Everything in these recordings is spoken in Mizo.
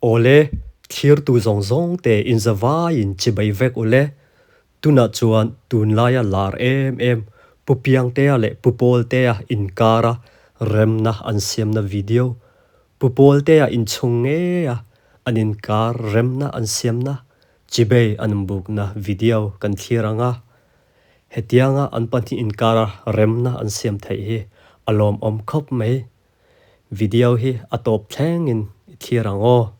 Awle, thlirtu zawng zawngte inzavaiin chibai vek ule. Tunah chuan tunlaia lar em em Pu Piangtea leh Pu Pawltea inkara remna an siamna video, Pu Pawltea inchhung ngeia an inkar remna an siamna chibei an bukna video kan thlir ang a. Hetianga an pahnih inkara remna an siam theih hi a lawmawm khawp mai. Video hi a tawp thlengin i thlir ang aw.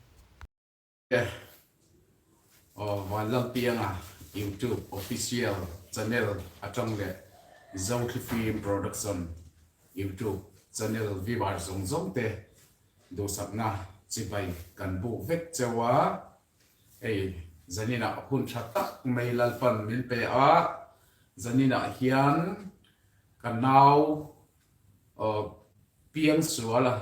Aw Vanlalpianga YouTube official channel atang leh Zothlifim Production YouTube channel viewer zawng zawng te duhsakna chibai kan buk vek cheu a, hei zaninah hun tha tak mai Lalpan min pe a, zaninah hian ka nau Aw Piangsuala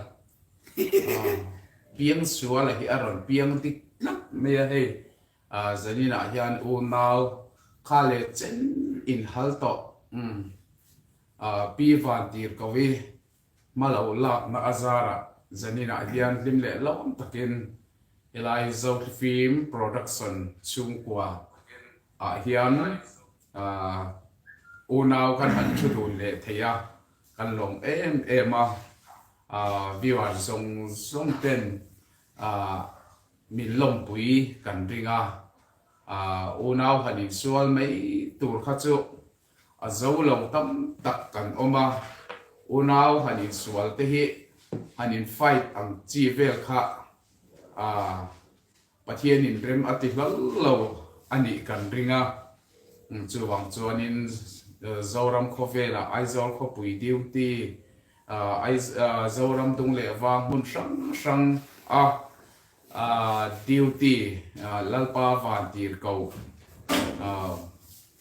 Piangsuala hi a rawn piang dik tlat mai a hei zaninah hian unau kha leh chen inhal tawh Pi Vantirhkovi hma lo lakna a zarah zaninah hian hlim leh lawm takin helai Zothlifim Production chhungkua ah hian Unau kan han thu dun leh thei a, kan lawm em em a, viewer zawng zawng ten min lawmpui kan ring a, unau han insual mai tur kha chu a zo lo tam tak kan awm a, unau han insual te hi han in fight ang chi vel kha Pathianin rem a ti hlal lo a nih kan ring a, chuvang chuanin Zoram khawvelah Aizawl khawpui duty, Zoram dung leh vang hmun hrang hrang a duty Lalpa vantir ko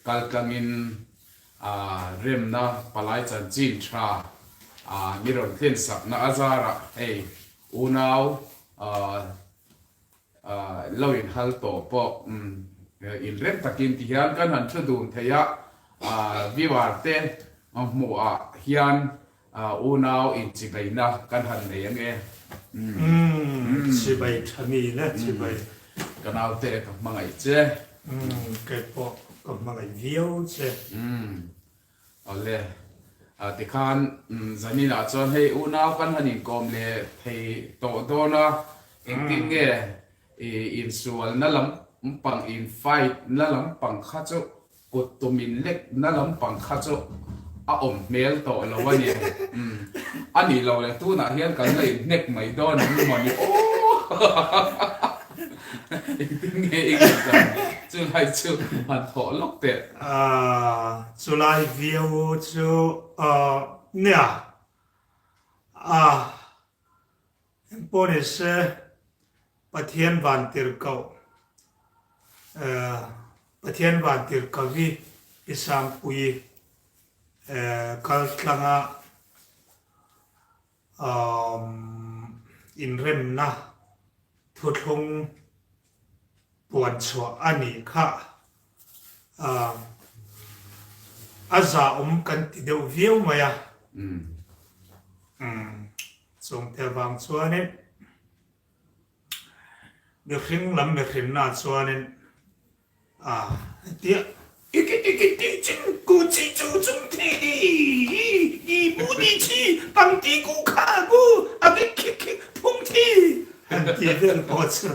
kal tlangin remna palai chanchin tha mi rawn thlen sakna a zarah hei unau Lo inhal tawh pawh inrem takin ti hian kan han thu dun thei a, viewer te hmuh ah hian unau inchibaina kan han nei ang e. Chibai tha mi le chibai. Ka naute ka hmangaih che. Kei pawh ka hmangaih viau che. Awle, tikhan zaninah chuan hei unau kan han inkawm leh thei tawh dawn a, engtin nge insualna lampang, in fight na lampang kha chu kut tum in lek na lampang kha chu a awm hmel tawh lo a ni. A nih loh leh tunah hian kan la inhnek mai dawn ang maw ni aw. Engtin nge i ngaihdan chulai chu han thawh lawk teh. Chulai viau chu nia a engpawh ni se Pathian vantirhkoh Pathian vantirhkohi i sangpui kaltlanga inremna thuthlung puan chhuah a nih kha a zahawm kan ti deuh viau mai a. Chungte avang chuanin mihring lam mihrinna chuanin A tia Ike ike ti chin ku chi chu chung thi di i bu di chi pang ti ku kha ku a ki khik khik phung thi han ti vel pawh chu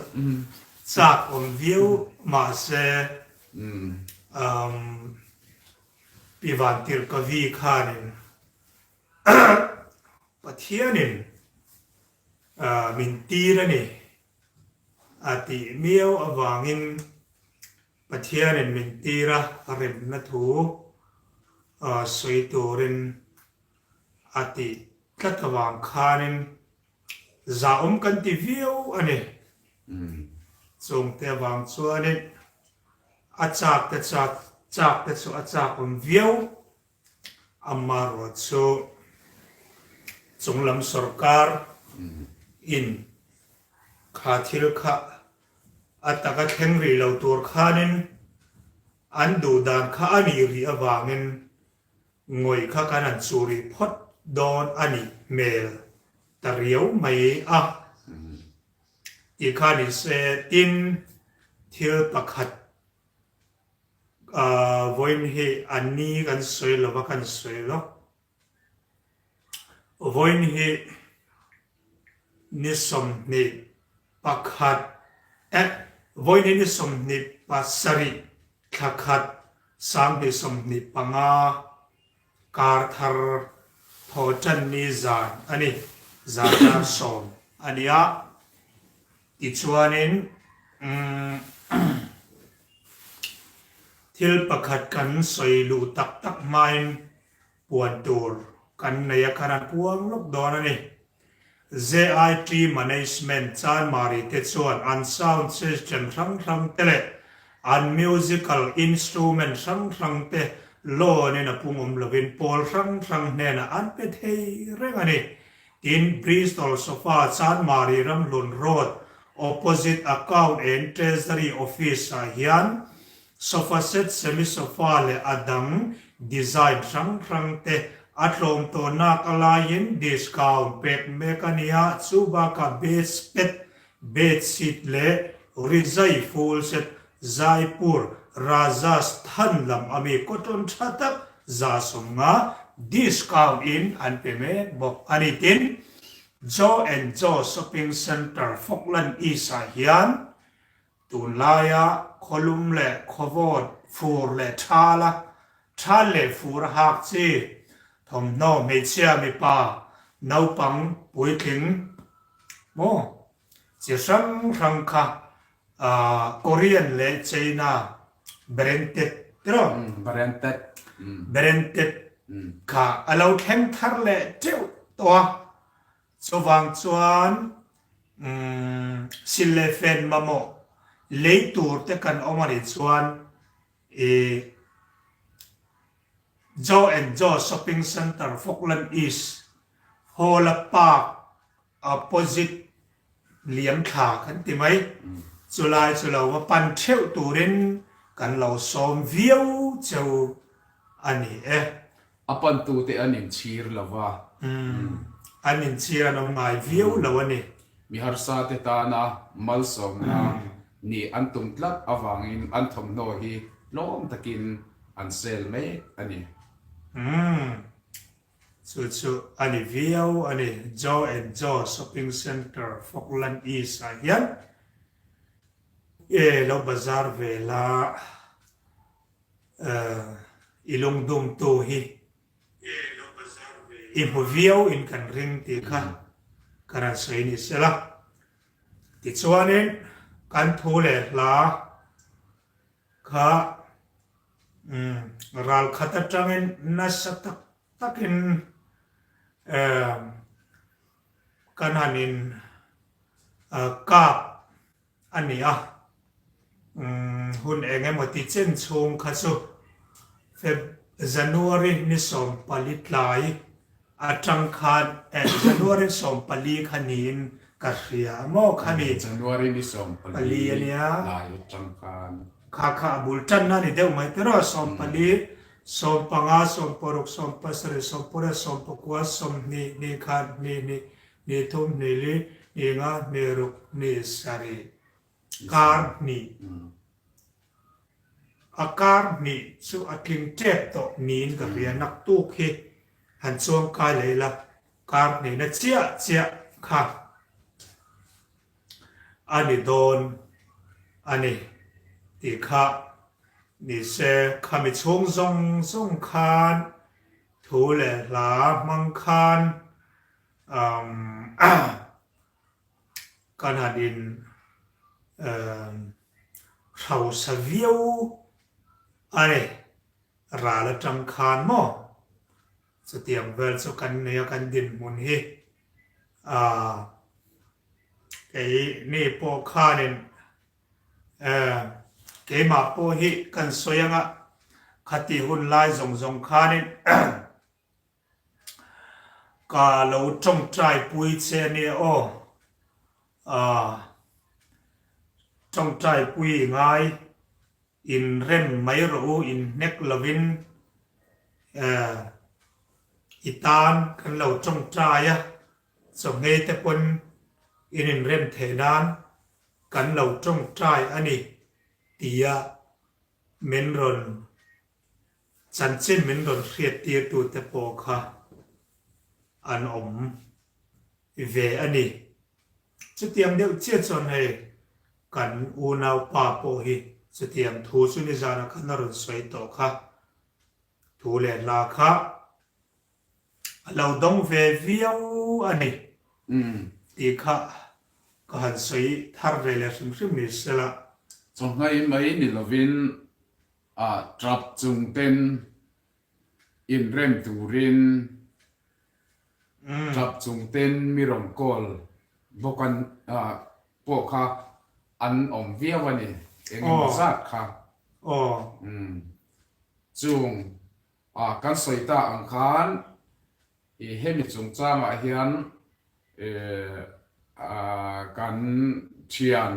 chak awm viau mahse Pi Vantirhkavi khanin Pathianin min tir a ni. A tih miau avangin Pathianin min tir a remna thu sawi turin a tih tlat avang khanin zahawm kan ti viau a ni. Chungte avang chuanin a chak te chak te chu a chak awm viau. Amaherawh chu chunglam sorkar in kha thil kha a taka thleng rih lo tur khanin an duh dan kha a nih rih avangin ngawih kha kan han chuh rih phawt dawn a nih hmel ta riau mai a. Tih kha ni se, tin thil pakhat vawiin hi a ni kan sawi lo va kan sawi lo. Vawiin hi ni 21 eh vawiin hi ni 27 thla khat 2025 kar thar thaw tan ni zan a ni, zan dar sawm a nia. Tichuanin umm thil pakhat kan sawi luh tak tak hmain Puan tur kan nei a khan an puang lawk dawn a ni. JIT Management Chanmari te chuan an sound system hrang hrang te leh an musical instrument hrang hrang te loan in a pung awm lovin pawl hrang hrang hnenah an pe thei reng a ni. Tin, Bristol Sofa Chanmari Ramhlun Road opposite Account and Treasury Office ah hian Sofa set, semi sofa leh a dang design hrang hrang te a tlawm tawh nak a laiin discount pek mek a nia, chu bakah bedspet, bedsheet leh rizai full set Jaipur, Rajasthan lam ami cotton tha tak 50% discount in an pe mek bawk a ni. Tin, Joe and Joe Shopping Centre, Falkland East ah hian Tunlaia khawlum leh khawvawt, fur leh thala, thal leh fur a hak chi, thawmhnaw hmeichhia mipa, naupang, puitling maw chi hrang hrang kha Korean leh China branded tiraw? Branded. Branded kha a lo thleng thar leh teuh tawh a. Chuvang chuan sil leh fen mamawh lei tur te kan awm a nih chuan i Joe and Joe Shopping Centre, Falkland East, Hawla Park opposite liam thla kan ti mai. Chulai chu lo va pan theuh turin kan lo sawm viau cheu a ni e. A pantute an inchhir lo va. Umm, an inchhir an awm ngai viau lo a ni. Mi harsate tana malsawmna nih an tum tlat avangin an thawmhnaw hi tlawm takin an sel mek a ni. Umm, chu chu a ni viau a ni. Joe and Joe Shopping Centre, Falkland East ah hian e lo bazar ve la. I lungdumtu hi i hmu viau in kan ring tih kha ka rawn sawi ni sela. Tichuanin kan thu leh hla kha ral khat atangin nasa tak takin kan han in kap a ni a, hun eng emaw ti chen chhung kha chu Feb January ni 14 tlai atang khan eh January 14 kha niin ka hria maw khami January ni 14 a nia tlai atang khan. Kha kha a bul tanna a ni deuh mai tiraw 14 15 16 17 18 19 20 ni khan ni ni Ni thum hni li, hni nga, hni ruk, hni sarih, kar hnih. A kar hnih chu a tling tep tawh niin ka hria. Naktuk hi han chuang kai leh ila, kar hnihna chiah chiah kha a ni dawn a ni tih kha ni se. Khami chhung zawng zawng khan thu leh hla hmang khan Kan han in hausa viau a ni, ral atang khan maw chutiang vel chu kan nei a kan dinhmun hi kei ni pawh khanin keimah pawh hi kan sawi anga khati hun lai zawng zawng khanin Ka lo tawngtai pui che a nia aw. Aaa tawngtai pui i ngai, in rem mai rawh u, in hnek lovin eh i tan kan lo tawngtai a, chawhngei te pawn in inrem theih nan. kan lo tawngtai a ni tia min rawn chanchin min rawn hriattirtute pawh kha an awm ve a ni. Chutiang deuh chiah chuan hei kan unaupa pawh hi chutiang thu chu nizanah khan a rawn sawi tawh kha. Thu leh hla kha a lo dawng ve viau a ni tih kha ka han sawi thar ve leh hrim hrim ni sela. Chawhmei mai ni lovin a tap chung ten inrem turin tap chung ten mi rawn call bawk an pawh kha an awm viau a ni, engemaw zat kha. Chung ah kan sawi ta ang khan i hemi chungchangah hian kan thian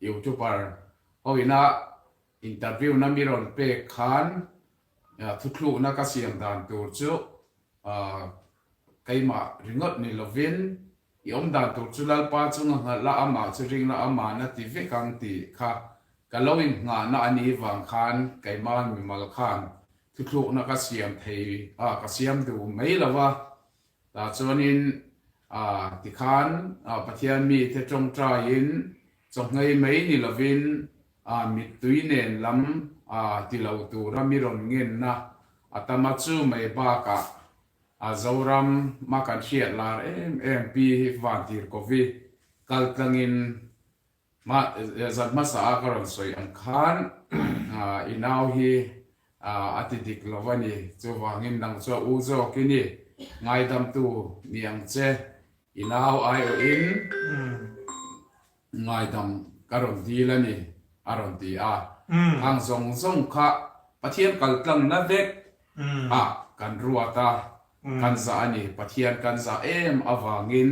youtuber ho ina interview na mi rawn pek khan thuthlukna ka siam dan tur chu keimah ringawt ni lovin I awm dan tur chu Lalpa chunga nghalh la, amah chu ring la, ama'n a ti vek ang tih kha ka lo innghahna a nih vang khan keima'n mimal khan thuthlukna ka siam thei a, ka siam duh mai lo va. Tah chuanin tikhan Pathian mite tawngtaiin chawhngei mai ni lovin mittui nen lam ti lo tura mi rawn ngenna a tam a, chu mai bakah A Zoram ma kan hriat lar em em pi hi Vantir Kovi kal tlangin ma zan hmasa a ka rawn sawi ang khan i nau hi a ti dik lo a ni. Chuvangin nang chu a u zawk i ni. Ngaidamtu ni ang che. I nau aiawhin Ngaidam ka rawn dil a ni, a rawn ti a. Khang zawng zawng kha Pathian kal tlangna vek ah kan ruat a, kan zah a ni. Pathian kan zah em avangin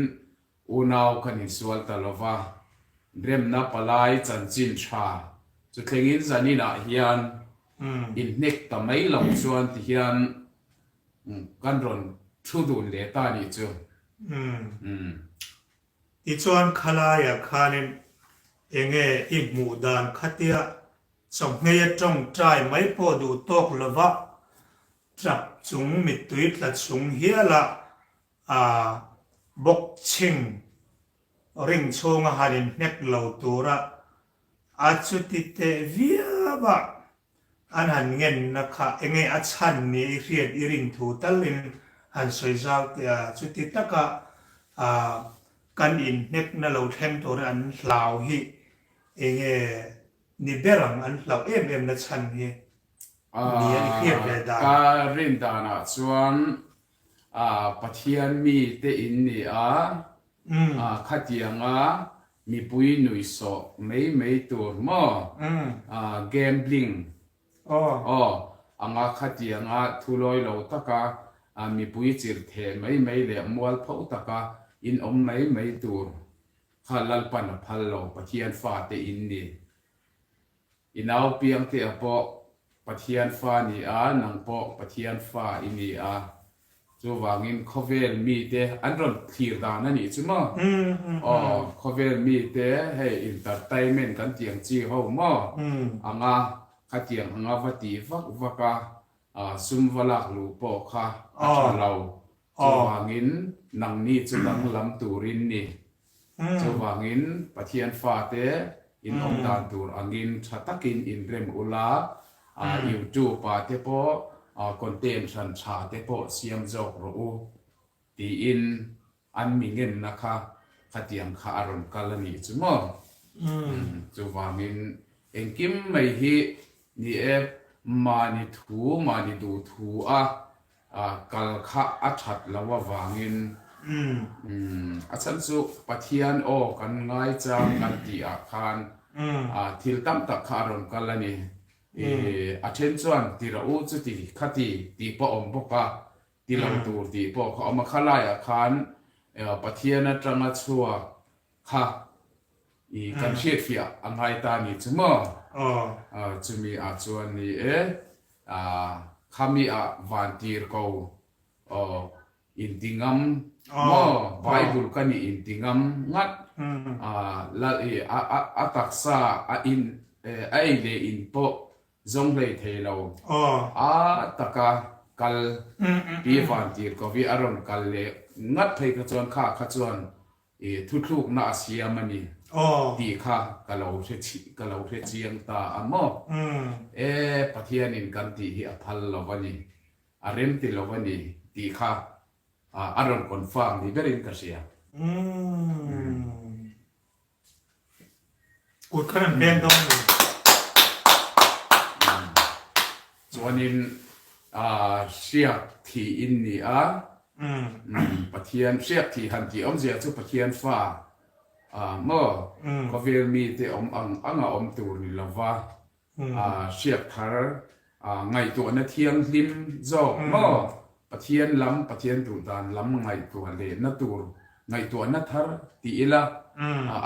unau kan insual ta lo va, remna palai chanchin tha chu thlengin zaninah hian inhnek ta mai lo chuan tihian kan rawn thu dun leh ta a nih chu. Tichuan khalaiah khanin enge i hmuh dan khatia chawhmei a tawngtai mai pawh duh tawk lova tap chung mittui tla chung hiala a boxing ring chhunga han inhnek lo tura a chuti teh viau a. An han ngenna kha enge a chhan ni i hriat i rin thu talin han sawi zau teh a, chuti taka kan inhnekna lo thleng tur hi an hlau hi enge ni ber ang an hlauh em em na chhan hi ni a i hriat ve dan. Ka rin danah chuan Pathian mite in ni a, khatianga Mipui nuihsawh mai mai tur maw? Gambling aw anga khatianga thulawi lo taka mipui chirh theh mai mai leh mualpho taka in awm mai mai tur kha Lalpan a phal lo, Pathian fate in ni. I nau piangte a pawh Pathian fa ni a, nang pawh Pathian fa i ni a. Chuvangin khawvel mite an rawn thlir dan a nih chu maw? Aw, khawvel mite hei entertainment kan tih ang chi ho maw? Anga khatiang anga va tih vak vak a, sum va lak luh pawh kha a tha lo. Chuvangin nangni chu danglam turin ni. Chuvangin Pathian fate in awm dan tur angin tha takin inrem ula, YouTube ah te pawh content hran tha te pawh siam zawk rawh u tiin an mi ngenna kha khatiang kha a rawn kal a nih chu maw. Chuvangin engkim mai hi ni e, mahni thu mahni duh thu a kal kha a that lo avangin a chhan chu Pathian aw kan ngai chang kan tih ah khan thil tam tak kha a rawn kal a ni. A then chuan ti rawh u chuti khati tih pawh a awm bawk a, ti lo tur tih pawh kha a awm a. Khalaiah khan Pathian atanga chhuak kha I kan hriatfiah a ngai ta ni chu maw? Chumi ah chuan ni e, khami ah vantir ko inti ngam maw? Bible ka nih inti ngam ngat. Lal i a taksa a in a ei leh in pawh zawng hlei thei lo. A taka kal Pi Vantirhkovi a rawn kal leh ngat phei kha chuan kha kha chuan I thuthlukna a siam a ni tih kha ka lo hre ka lo hre chiang ta a maw? E, Pathianin kan tih hi a phal lo a ni, a rem ti lo a ni tih kha a rawn confirm ni berin ka hria. Kut khan an peng dawn a ni. Chuanin hriak thih in ni a, Pathian hriak thih han tih awmzia chu Pathian fa maw khawvel mite awm ang anga awm tur ni lova hriak thar ngaihtuahna thianghlim zawk maw Pathian lam Pathian duh dan lam ngaihtuah lehna tur ngaihtuahna thar ti ila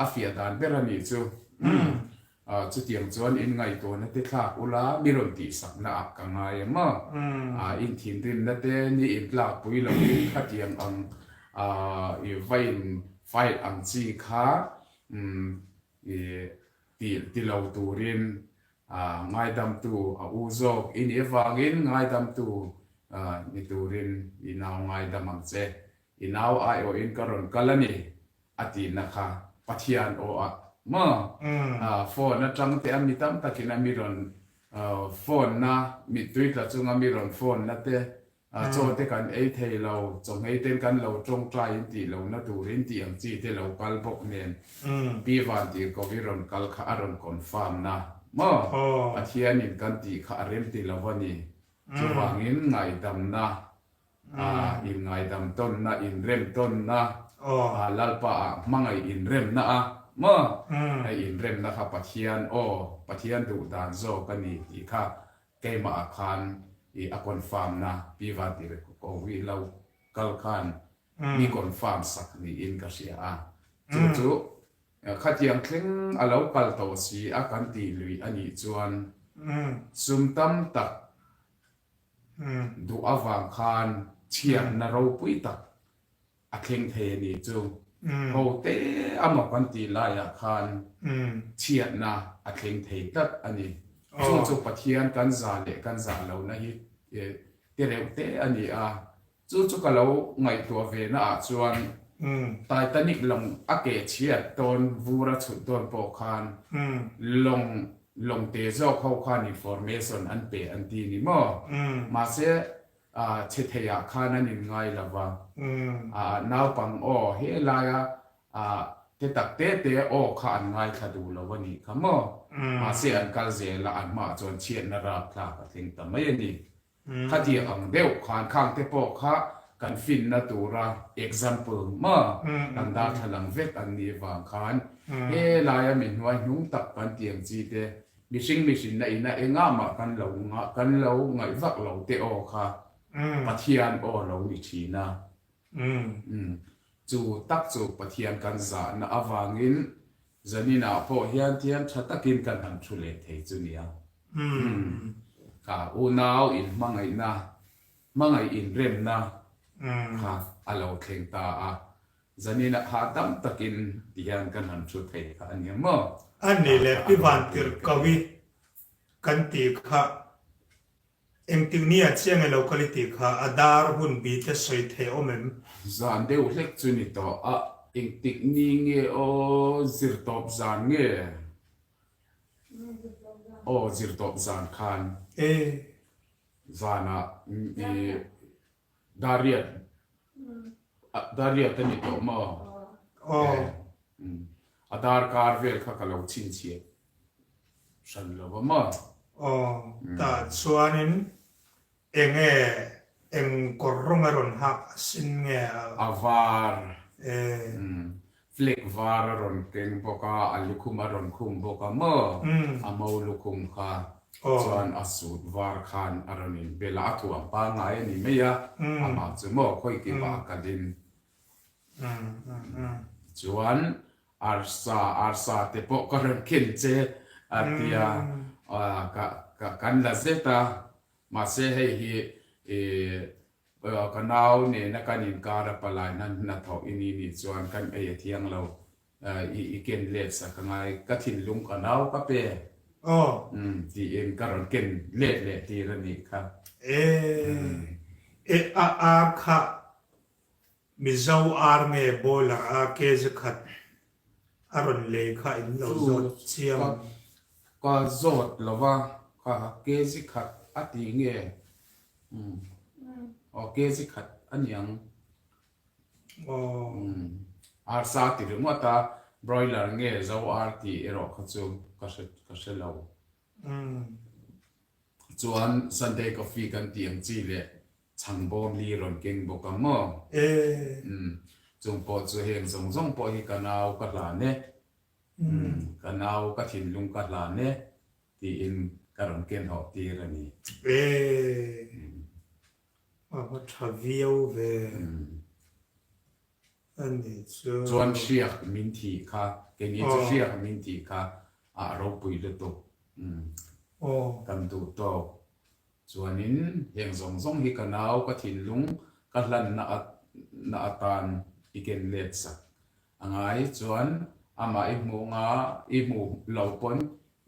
a fiah dan ber a nih chu. Chutiang chuan in ngaihtuahna te thlak ula mi rawn tihsakna ah ka ngai ang maw? In thinrimna te ni in tlakpui lo in khatiang ang i va in fight ang chi kha i ti ti lo turin ngaidamtu a u zawk i nih avangin ngaidamtu ni turin i nau ngaidam ang che. I nau aiawhin ka rawn kal a ni a tihna kha Pathian aw ah maw? Phone atang te a mi tam takin a mi rawn phone na, mittui tla chunga mi rawn phone na te, chaw te kan ei thei lo, chawhmei ten kan lo tawngtai in tih lohna turin tih ang chi te lo kal bawk nen Pi Vantirhkovi rawn kal kha a rawn confirm na maw? Pathianin kan tih kha a rem ti lo a ni. Chuvangin ngaihdamna A inngaidam tawnna, inrem tawnna, a Lalpa ah hmangaih inremna a maw? Hei inremna kha Pathian aw, Pathian duh dan zawk a ni tih kha keimah ah khan i a confirm na Pi Vantirhkovi lo kal khan mi confirm sak niin ka hria a. Chu chu khatiang thleng a lo kal tawh si a kan tih lui a nih chuan sum tam tak Duh avang khan chhiatna ropui tak a thleng thei a ni chu. Ho te amaw kan tih laiah khan chhiatna a thleng thei tlat a ni. Chu chu Pathian kan zah leh kan zah lohna hi te reuh te a ni a. Chu chu ka lo ngaihtuah ve na ah chuan Titanic lawng a keh chhiat dawn vur a chhut dawn pawh khan lawng lawng te zawk ho khan information an pe an ti ni maw? Mahse chhe thei ah khan an in ngai lo va, naupang aw he laia te tak te te aw kha an ngaithla duh lo a nih kha maw? Mahse an kal zel a an hmaah chuan chhiatna rapthlak a thleng ta mai a ni. Khatiang ang deuh khan khang te pawh kha kan finna tura example maw kan darthlalang vek an nih vang khan he laia mi hnuai hnung tak kan ti ang chi te mihring mihrinna ina engah mah kan lo kan lo ngaih vak lo te aw kha Pathian aw lo ni thin a. Chu tak chu Pathian kan zahna avangin zaninah pawh hian thian tha takin kan han thu leh thei chu nia. Kha unau inhmangaihna, hmangaih inremna kha a lo thleng ta a, zaninah hahdam takin tihian kan han thu thei kha a nia maw? A ni le, Pi Vantirhkovi kan tih kha Engtik ni a chiang e lo kal i tih kha a dar hun bi te sawi theih awm em? Zan deuh hlek chu ni tawh a. Engtik ni nge aw zirtawp zan nge? Aw zirtawp zan khan. E. Zanah i Dariat Dariat a ni tawh maw? Aw. A darkar vel kha ka lo chhinchhiah hran lo va maw? Aw, tah chuanin eng nge eng kawr rawng a rawn hak a sin nge a? A var. E. Flag var a rawn keng bawk a, a lukhum a rawn khum bawk a maw? A mo lukhum kha chuan a suit var khan a rawn inbel a, a thuam pangngai a ni mai a, amah chu maw khawi kipah a kalin. Chuan arsa, arsa te pawh ka rawn khen che a tia, ka kan la zet a, mahse hei hi Ka nau nena kan inkar a palai hna hnathawh i ni nih chuan kan ei a thiang lo. I i ken let sak a ngai, ka thinlung ka nau ka pe. Aw. Tiin ka rawn ken let leh tir a nih kha. E e a ar kha Mizo ar nge boiler ar kg khat a rawn lei kha in lo zawt chiang. Ka zawt lo va, kha kg khat a ti nge? Aw kg khat a niang. Arsa ti ringawt a, broiler nge zo ar tih erawh kha chu ka hre ka hre lo. Chuan Sunday coffee kan tih ang chi leh chhang bawm li rawn keng bawk ang maw? Chung pawh chu heng zawng zawng pawh hi ka nau ka hlan e, ka nau ka thinlung ka hlan e tiin ka rawn ken hawh tir a ni. A va tha viau ve a ni chu. Chuan hriak min thih kha, keini chu hriak min thih kha a ropui lutuk kan duh tawk. Chuanin heng zawng zawng hi ka nau ka thinlung ka hlanna na atan i ken let sak A ngai chuan amah i hmuh nga i hmuh lo pawn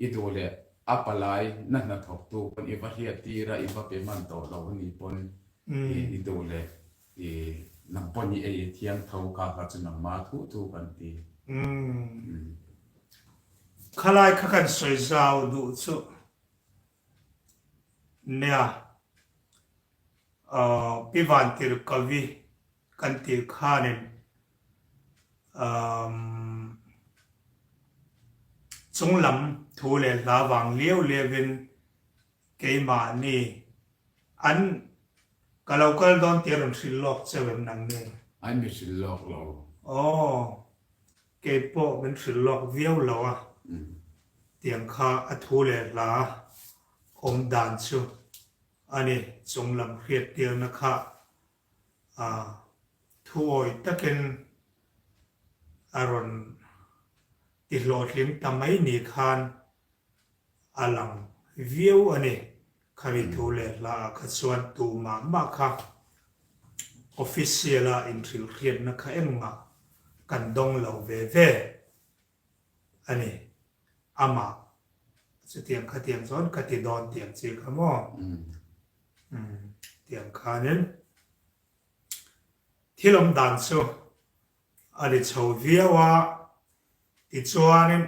i duh leh a palai na hnathawktu pawn i va hriat tir a i va pe hman tawh lo a ni pawn i duh leh i nang pawn i ei thiang tho kha kha chu nangma thu thu kan ti. Khalai kha kan sawi zau duh chu nia Pi Vantirhkavi kan tih khanin chunglam thu leh hla vang liau liauin keimahni an ka lo kal dawn tih a rawn hrilh lawk cheu em nang ni? An mi hrilh lawk lo. Aw, kei pawh min hrilh lawk viau lo a, tiang kha a thu leh hla awm dan chu a ni, chunglam hriattirna kha a thuawi takin a rawn ti hlawhtling ta mai ni khan a lang viau a ni. Khami thu leh hla ah kha chuan tu mah mah kha official a inhrilhriatna kha engmah kan dawng lo ve ve a ni. Amah chutiang khatiang chuan ka ti dawn tiang chi kha maw? Tiang khanin thil awm dan chu a ni chho viau a, tichuanin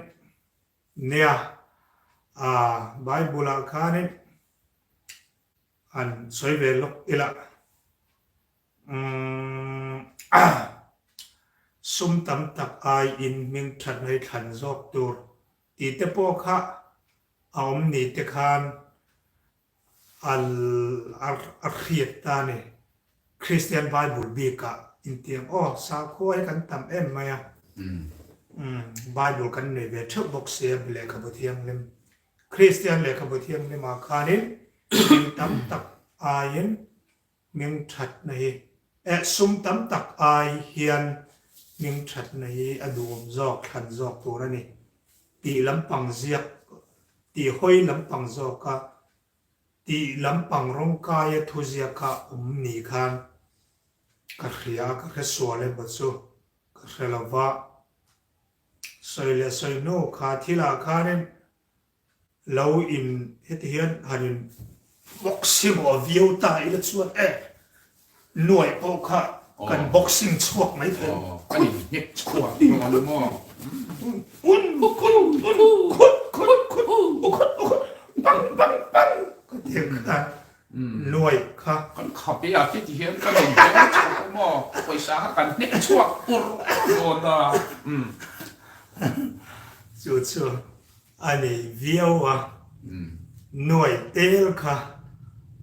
nia Bible ah khanin han sawi ve lawk ila. Sum tam tak aiin hming thatna hi thlan zawk tur tih te pawh kha a awm ni te khan a hriat ta a ni. Kristian Bible bikah intiang aw sakhua hi kan tam em mai a, Bible kan nei ve theuh bawk sia lehkhabu thianghlim. Kristian lehkhabu thianghlimah khanin hming tam tak aiin Hming thatna hi eh sum tam tak ai hian hming thatna hi a duhawm zawk thlan zawk tur a ni tih lampang ziak tih hawi lampang zawka tih lampang rawngkaia thu ziaka awm ni khan ka hria a ka hre sual emaw chu ka hre lo va sawi leh sawi hnu kha thilah khanin Lo in heti hian han in boxing aw viau ta ila chuan e nuaih pawh kha kan boxing chhuak mai thei ang. Kan in hnek chhuak dawn maw? Un khut un khut khut khut u khut u khut bang bang bang ka ti ang kha nuaih kha. Kan khap e a heti hian kan in hnek chhuak maw? Pawisa kha kan hnek chhuak pur dawn a. Chu chu A nei viau a, nuai tel kha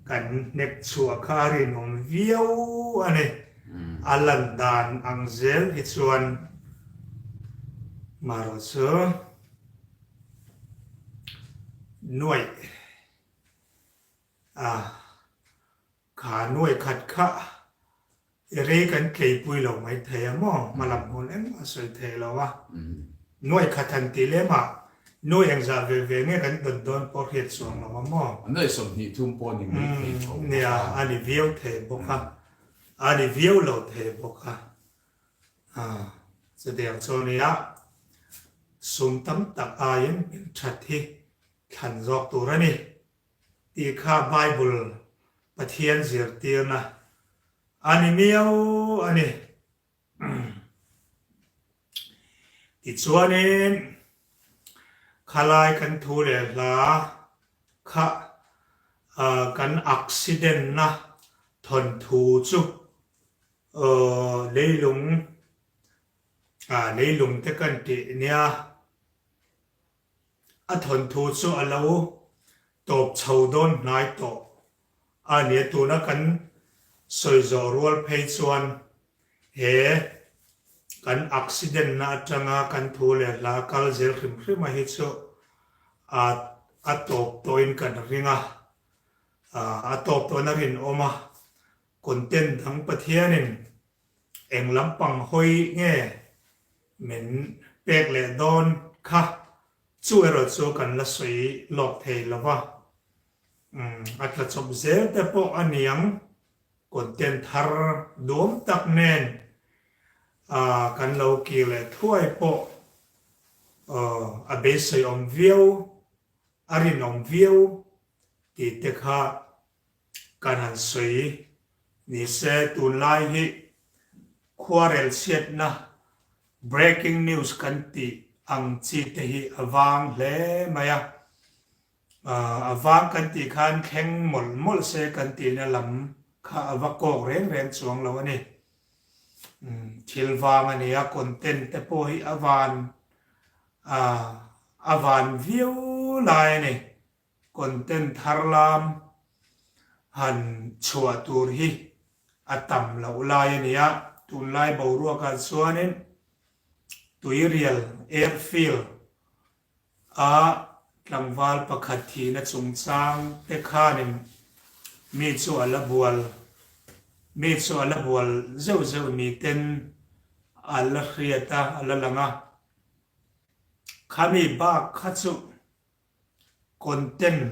kan hnek chhuah kha a rinawm viau a ni. A lan dan ang zel hi chuan marawh chu nuai a Kha nuai khat kha i rei kan tleipui lo mai thei a maw? Hmalam hun engmah a sawi thei lo a. Nuai khat han ti lem a, nuai engzah ve ve nge kan dawn dawn pawh hriat chuang lo a maw? Nuai 20 pawh ni mai thei tho bawk a. Nia, a ni viau thei bawk a, a ni viau lo thei bawk a. Chutiang chu a nia. Sum tam tak aiin hmingthat hi thlan zawk tur a ni tih kha Bible Pathian zirtirna a ni miau a ni. Tichuanin khalai kan thu leh hla kha kan accident na thawnthu chu leilung leilung te kan tih nia a thawnthu chu a lo tawp chho dawn hnai tawh a nia tuna kan sawi zawh rual phei chuan he kan accident na atanga kan thu leh hla kal zel hrim hrim a hi chu a a tawp tawhin kan ring a, a tawp tawhna rinawm a content dang Pathianin eng lampang hawi nge min pek leh dawn kha chu erawh chu kan la sawi lawk thei lo va. A tla chawp zel te pawh a niang, content thar duam tak nen kan lo kir leh thuai pawh a beisei awm viau, a rinawm viau tih te kha kan han sawi ni se. Tunlai hi khuarel chhiatna breaking news kan tih ang chi te hi a vang hle mai a. A vang kan tih khan thleng mawlh mawlh se kan tihna lam kha a va kawk reng reng chuang lo a ni. Thil vang a ni a, content te pawh hi a van a van viau lai a ni. Content thar lam han chhuah tur hi a tam loh lai a ni a, tunlai boruakah chuanin Tuirial Airfield A tlangval pakhat thihna chungchang te khanin mi chu a la bual mi chu a la bual zeuh zeuh ni ten a la hriat a, a la lang a. Khami bak kha chu content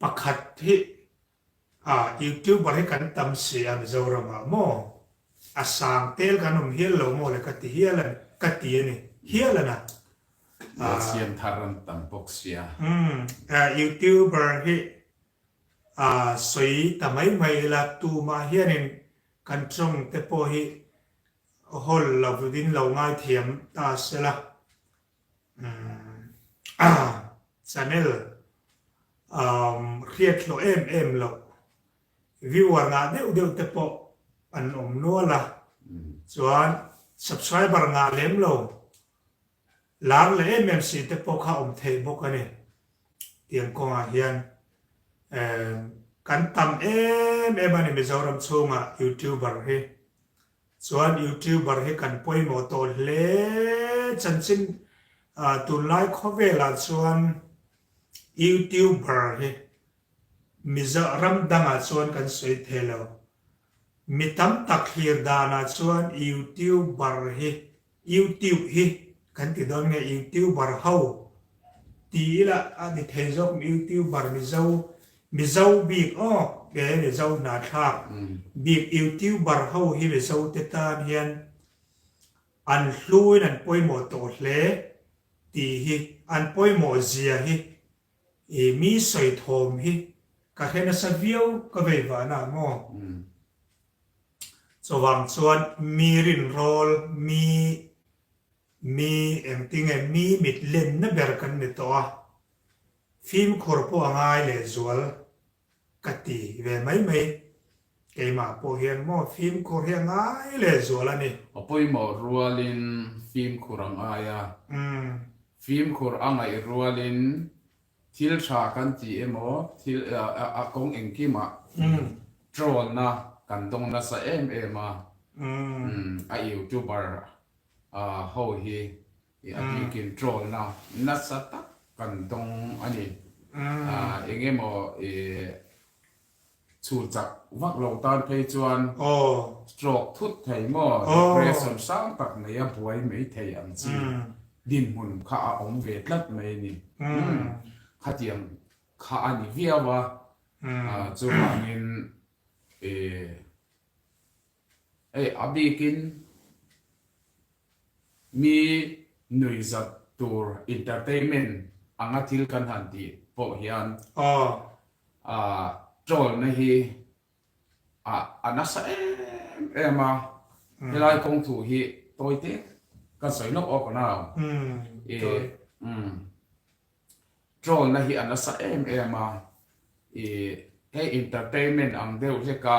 pakhat hi A youtuber hi kan tam si a Mizoram ah maw a sang tel kan awm hial lo maw le ka ti hial a ka ti a ni hial a na. Lo siam thar an tam bawk sia. Umm youtuber hi a sawi ta mai mai ila tumah hianin kan tawng te pawh hi hawl lo in lo ngaithiam ta sela Channel hriat hlawh em em loh viewer ngah deuh deuh te pawh an awm nual a, chuan subscriber ngah lem lo lar leh em em si te pawh kha awm theih bawk a ni. Tiang kawngah hian kan tam em em a ni Mizoram chhungah youtuber hi. Chuan youtuber hi kan pawimawh tawh hle chanchin tunlai khawvelah chuan youtuber hi Mizo ram dangah chuan kan sawi thei lo. Mi tam tak thlir danah chuan youtuber hi youtube hi kan ti dawn nge youtuber ho ti ila a ni thei zawk youtuber Mizo Mizo bik aw ke Mizo hnahthlak bik youtuber ho hi Mizo te tan hian an hluin an pawimawh tawh hle tih hi an pawimawh zia hi i mi sawi thawm hi ka hre nasa viau ka vei vahna maw. Chuvang chuan mi rinrawl, mi mi engtinge mi mit lenna ber kan ni tawh a, fimkhur pawh a ngai lehzual ka ti ve mai mai. Keimah pawh hian maw fimkhur hi a ngai lehzual a ni. A pawimawh rualin fimkhur a ngai a, fimkhur a ngaih rualin Thil tha kan ti emaw, thil a kawng engkimah troll-na kan dawng nasa em em a, a youtuber ho hi a bikin troll-na nasa tak kan dawng a ni. Eng emaw Chhur chak vak lo tan phei chuan stroke thut thei maw, depression hrang tak nei a buai mai thei ang chi dinhmun kha a awm ve tlat mai a ni. Khatiang kha a ni viau a, chuvangin hei a bikin mi. Nuihzat tur entertainment anga thil kan han tih pawh hian troll-na hi a nasa em em a, helai kawng thu hi tawi te ka sawi lawk awk nau. Troll-na hi a nasa em em a, hei entertainment ang deuh hleka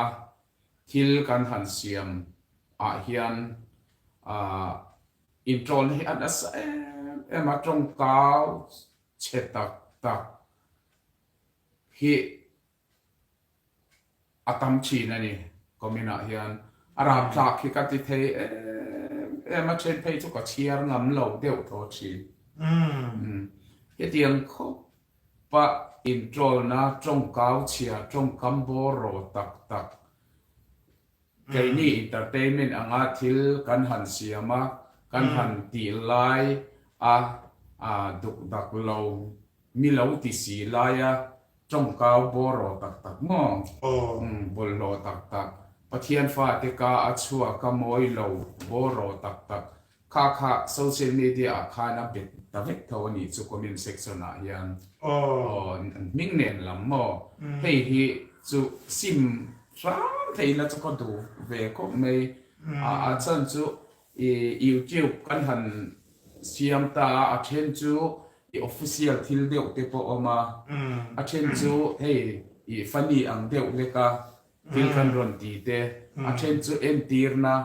thil kan han siam ah hian Inṭawnna hi a nasa em em a, tawngkau chhe tak tak hi a tam thin a ni. Comment ah hian a rapthlak hi ka ti thei em em a, then phei chu ka chhiar ngam lo deuh thaw thin. Hetiang khawpa inṭawlna tawngkau chhia tawngkam bawr rawh tak tak Keini entertainment anga thil kan han siam a, kan han tih lai a duk dak lo, mi lo ti si lai a tawngkau bawraw tak tak maw? Bawlhhlawh tak tak, Pathian fate ka a chhuak a mawi lo bawraw tak tak, Kha kha social media ah khan a bet ta vek tho a nih chu comment section ah hian. Aw hming nen lam maw? Hei hi chu sim hram thei ila chu ka duh ve khawp mai. A chhan chu i youtube kan han siam ta a, a then chu i official thil deuh te pawh awm a, a then chu hei i funny ang deuh lek a thil kan rawn ti te, a then chu entirna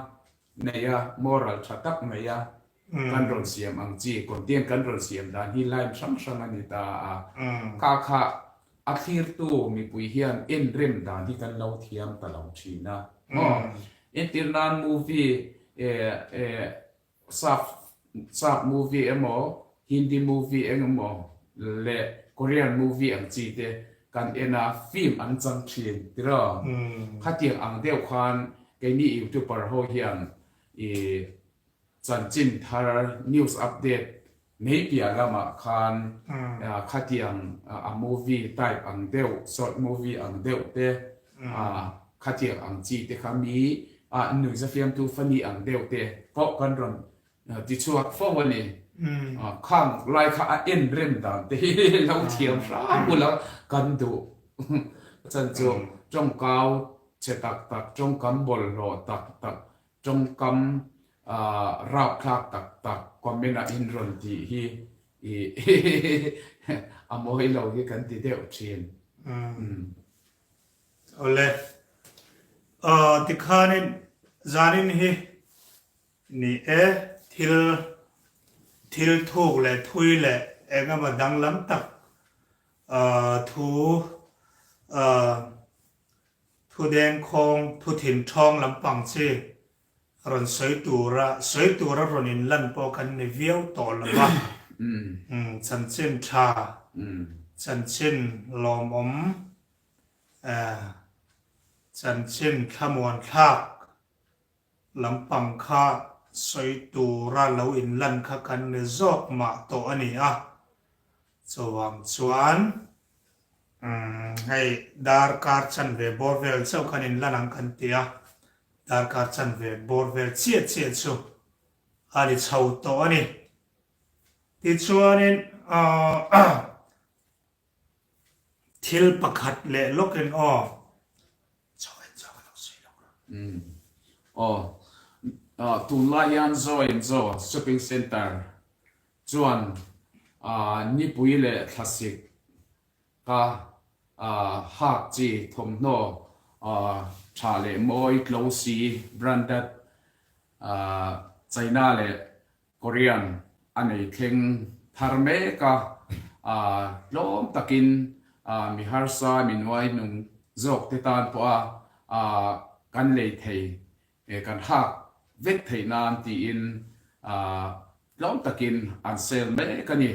Nei a, moral tha tak mai a, kan rawn siam ang chi, content kan rawn siam dan hi line hrang hrang a ni ta a, kha kha a thlirtu mipui hian en rem dan hi kan lo thiam ta lo thin a, maw? Entir nan movie eh sap sap movie emaw Hindi movie eng emaw leh Korean movie ang chi te kan en a, film an chang thin tiraw? Khatiang ang deuh khan keini youtuber ho hian i chanchin thar news update nei piah lamah khan khatiang a movie type ang deuh short movie ang deuh te khatiang ang chi te kha mi nuihza fiamtu funny ang deuh te pawh kan rawn Tichhuak fo a ni. Khang lai kha a en rem dan te hi lo thiam hram bula kan duh. Chan chu tawngkau chhe tak tak, tawngkam bawlhhlawh tak tak, tawngkam rapthlak tak tak comment ah in rawn tih hi a mawi lo hi kan ti deuh thin. Awle. Tikhanin zanin hi Ni e, thil thil thuk leh thui leh eng emaw danglam tak thu thu dengkhawng, thu thinthawng lampang chi rawn sawi tura sawi tura rawn inlan pawh kan ni viau tawh lo va. Chanchin tha, chanchin lawmawm, chanchin thlamuan thlak Lampang kha sawi tura lo inlan kha kan ni zawk mah tawh a ni a, chuvang chuan hei darkar chanve bawr vel chauh kan inlan ang kan ti a, darkar chanve bawr vel chiah chiah chu a ni chho tawh a ni. Tichuanin Thil pakhat leh lawkin aw. Chaw en chaw ka lo sawi lawk rawh. Umm aw tunlai hian Zo and Zo Shopping Centre chuan nipui leh thlasik ka hak chi thawmhnaw tha leh mawi tlo si branded China leh Korean a nei thleng thar mek a, tlawm takin mi harsa, mi nuai nung zawk te tan pawha kan lei thei, kan hak vek theih nan tiin tlawm takin an sale mek a ni.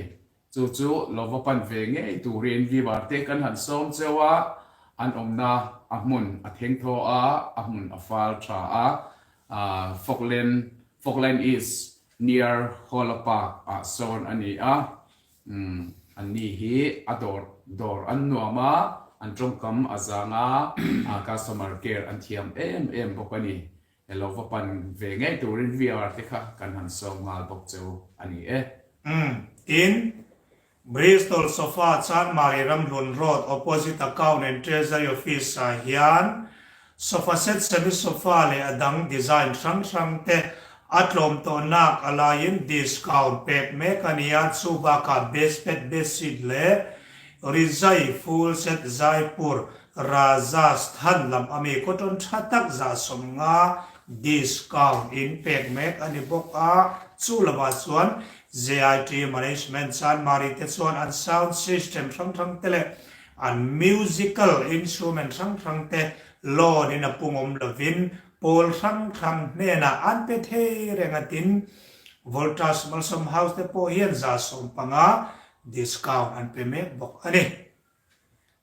Chu chu lo va pan ve ngei turin Vivar te kan han sawm cheu a, an awmna a hmun a theng thaw a, a hmun a fal tha a, Falkland, Falkland East near Hola Park ah sawn a ni a, an ni hi a dawr dawr an nuam a, an tawngkam a zang a, customer care an thiam em em bawk a ni. Lo va pan ve ngei turin VR te kha kan han sawm nghal bawk che u a ni e. Umm. Tin, Bristol Sofa Chanmari Ramhlun Road opposite Account and Treasury Office ah hian sofa set semi sofa leh a dang design hrang hrang te a tlawm tawh nak a laiin discount pek mek a ni a, chu bakah bedspet bedsheet leh rizai full set Jaipur Rajasthan lam ami cotton tha tak 150 discount in pek mek a ni bawk a, chu lamah chuan JIT Management Chanmari te chuan an sound system hrang hrang te leh an musical instrument hrang hrang te loan in a pungawm lovin pawl hrang hrang hnenah an pe thei reng a tin Voltas Malsawm House te pawh hian 150 discount an pe mek bawk a ni.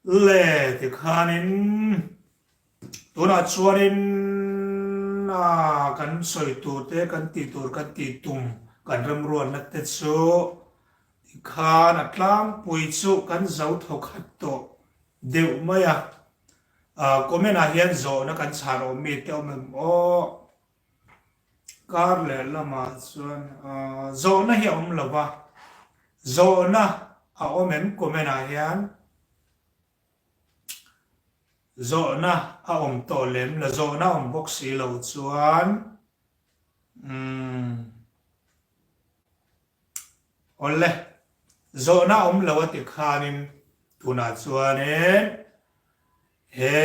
Le tikhanin tunah chuanin a kan sawi tur te kan tih tur kan tih tum kan remruatna te chu tikhan a tlangpui chu kan zo thaw khat tawh deuh mai a. Comment ah hian zawhna kan chhan awm mi te awm em aw. Kar leh lamah chuan zawhna hi a awm lo va, zawhna a awm em comment ah hian zawhna a awm tawh lem la zawhna a awm bawk si lo chuan umm awle zawhna a awm lo a ti khanin tunah chuanin he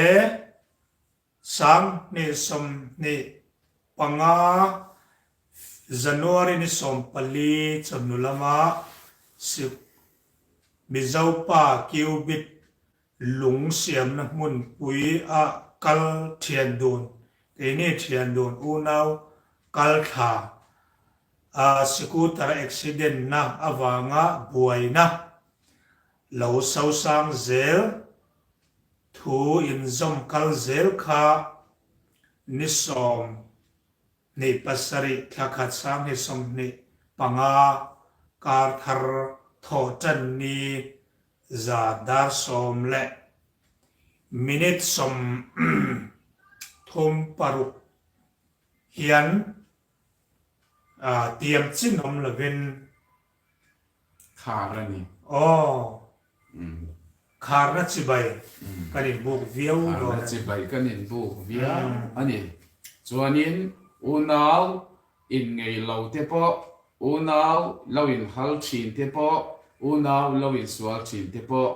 2025 January ni 14 chawhnu lama Sik Mizopa Cubit lung siamna hmunpui ah kal thian dun keini thian dun unau kal thla a scooter accident na avanga buaina lo sosang zel Thu inzawm kal zel kha ni 27 thla khat 2025 kar thar thawh tan ni za dar sawm leh minute 36 hian tiam chin awm lovin Khar a ni. Aw. Kharna chibai kan inbuk viau dawn a ni. Kharna chibai kan inbuk viau a ni. Chuanin unau inngei lo te pawh, unau lo inhal thin te pawh, unau lo insual thin te pawh,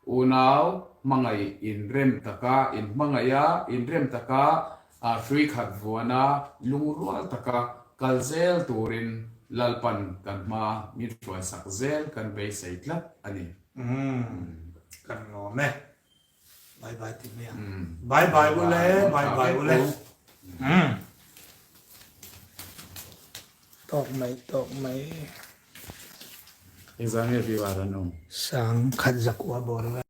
unau hmangaih inrem taka inhmangaih a, inrem taka hrui khat vuana lungrual taka kal zel turin Lalpan kan hma min hruaisak zel kan beisei tlat a ni. Umm kan lawm e. Bye bye ti mai ang. Bye bye ule, bye bye ule. Umm. Tawk mai, tawk mai. Engzah nge viewer an awm? Sang khat zakua bawr vel.